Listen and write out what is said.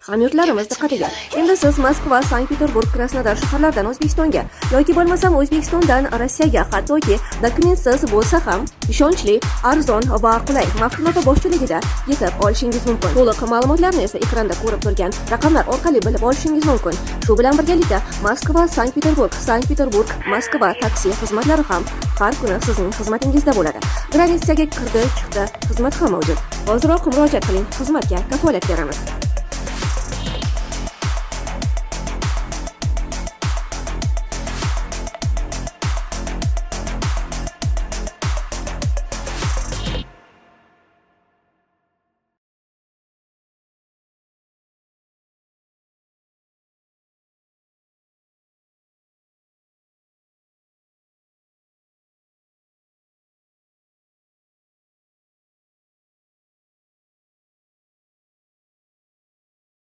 Hamyurtlarimiz diqqatiga! Endi siz Moskva, Sankt-Peterburg, Krasnodar shaharlaridan O'zbekistonga yoki bo'lmasam O'zbekistondan Rossiyaga, hattoki dokumentsiz bo'lsa ham, ishonchli, arzon va qulay Maftuna opa boshchiligida yetib olishingiz mumkin. To'liq ma'lumotlarni esa ekranda ko'rib turgan raqamlar orqali bilib olishingiz mumkin. Shu bilan birgalikda Moskva, Sankt-Peterburg, Sankt-Peterburg, Moskva taksi xizmatlari ham har kuni sizning xizmatingizda bo'ladi. Граница ga kirdi, chiqdi xizmat ham mavjud. Hoziroq murojaat qiling, xizmatga kafolat beramiz.